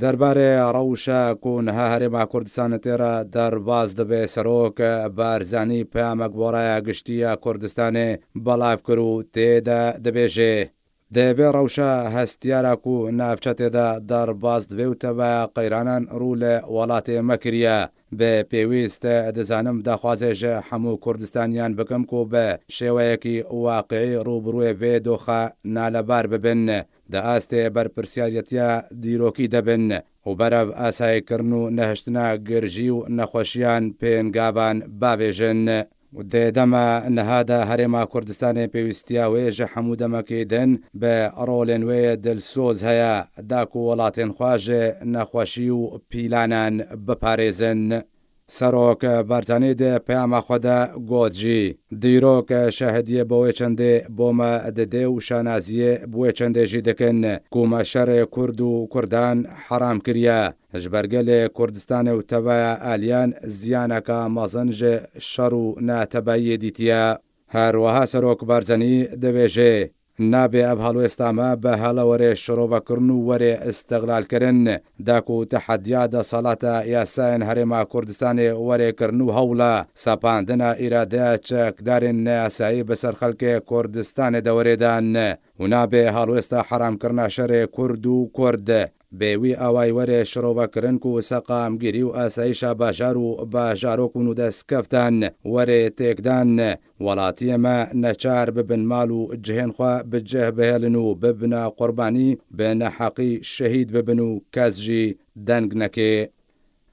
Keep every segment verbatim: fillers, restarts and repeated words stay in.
Derbarê rewşa ku niha Herêma Kurdistanê tê re derbas dibe, Serok Barzanî peyamek bo raya giştî ya Kurdistanê belav kir û tê de dibêje, di vê rewşa hestiyara ku navçe tê de derbas dibe û teveya qeyranan rû li welatê me kiriye. Bi pêwîst dizanim daxwazê ji hemû Kurdistaniyan bikim ku bi şêweyekî waqiî rûbirûyê vê doxa nalebar bibin. Di astê berpirsiyariyetiya dîrokî de bin û berev asayîkirin û nehiştina girjî û nexweşiyan pêngavan bavêjin. Di dema niha de Herêma Kurdistanê pêwîstiya wê ji hemû demekê din bi rolên wê yê dilsoz heye, da ku welatên xwe ji nexweşî û pîlanan biparêzin. Serok Barzanî di peyama xwe de got jî, dîrok şahidiyê bo wê çendê bo me dide û şanaziyê bi wê çendê jî dikin ku me şerê Kurd û Kurdan heram kiriye. Ji ber gelê Kurdistanê û teveya aliyan ziyaneke mezin ji şer û netebeyiyê dîtiye. Her wiha Serok Barzanî dibêje, nabe ev helwêsta me bi helewerê şirovekirin û werê îstixlalkirin, da ku tehediya desalata yasayên Herêma Kurdistanê werê kirin û hewla sepandina îradeya çekdarên neyasayî bi ser xelkê Kurdistanê de werê dan û nabe helwêsta heramkirina şerê Kurd û Kurd. Bê wî awayî were şirovekirin ku seqamgirî û asayîşa bajar û bajarok û nû destkeftan were têkdan. Welatiyê me neçar bibin mal û cihên xwe bi cih bihêlin û bibine qurbanî, bi neheqî şehîd bibin û kes jî deng neke.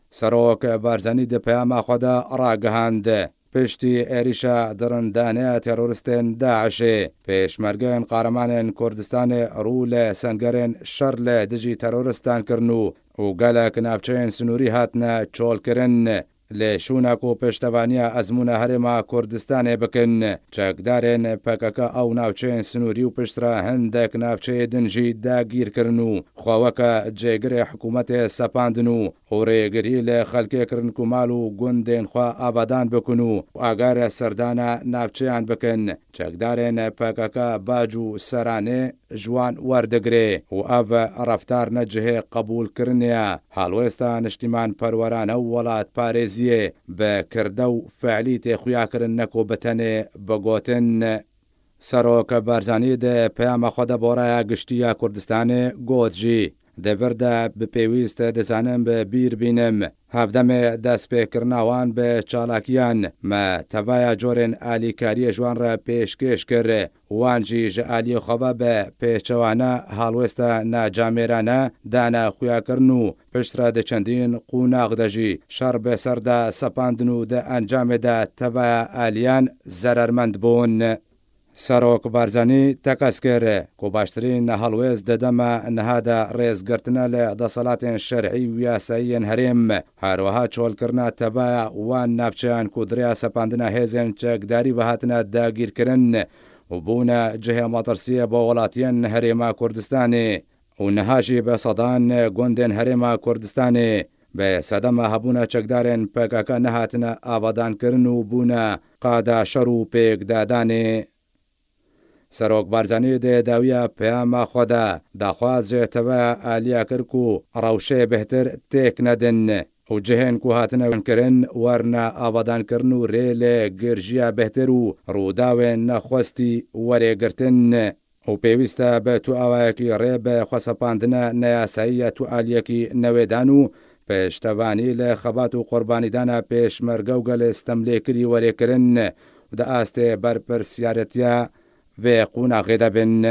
Serok Barzanî di peyama xwe de ragihand, piştî êrîşa dirindaneya teroristên DAIŞê, pêşmergeyên Qahremanên Kurdistanê rû li sengerên şer li dijî teroristan kirin û, û gelek navçeyên sinûrî hatine çolkirin. Lê şûna ku piştevaniya ezmûna Herêma Kurdistanê bikin, çekdarên P K K ew navçeyên sinûrî û piştre hindek navçeyê din jî dagîr kirin û xwe weke cêgirê hikûmetê sepandin û û rêgirî li xelkê kirin ku mal û gundên xwe avadan bikin û agare serdana navçeyan bikin. Çekdarên P K K bac û seranê ji wan werdigire û ev reftar ne cihê qebûlkirinê ye. Helwêsta niştîmanperwerane û welatparêziyê bi kirde û fe'lî tê xuyakirin, ne ku bi tenê bi gotin. Serok Barzanî di peyama xwe de bo raya giştî ya Kurdistanê got jî, di vir de bi pêwîst dizanim bi bîr bînim, hevdemê destpêkirina wan bi çalakiyan me tevaya corên alîkariyê ji wan re pêşkêş kir. Wan jî ji aliyê xwe ve bi pêçewane halwêsta nacamêrane dane xuyakirin û piştre di çendîn qonax de jî şer bi ser de sepandin û di encamê de tevaya aliyan zerermend bûn. Serok Barzanî tekez kir ku baştirîn helwêst di dema niha de rêzgirtine li deselatên şer'î û yasayî yên herêm, her wiha çolkirina tevaya wan navçeyan ku di rêya sepandina hêzên çekdarî ve hatine dagîrkirin û bûne cihê metirsiyê bo welatiyên Herêma Kurdistanê. Û niha jî bi sedan gundên Herêma Kurdistanê bi sedema hebûna çekdarên P K K nehatine avadankirin û bûne qada şer û pêkdadanê. Serok Barzanî di dawiya peyama xwe de daxwaz ji teveya aliya kir ku rewşê bêhtir têk nedin û cihên ku hatine kirin werine avadankirin û rê li girjiya bêhtir û rûdawên nexwestî werê girtin. û pêwîst e bi tu awayekî rê bi xwesepandina neyasayî ya tu aliyekî newêdan û piştevanî li xebat û qurbanîdana pêşmerge û gelê stemlêkirî werê kirin û di astê berpirsiyaretiya vê qonaxê de bin.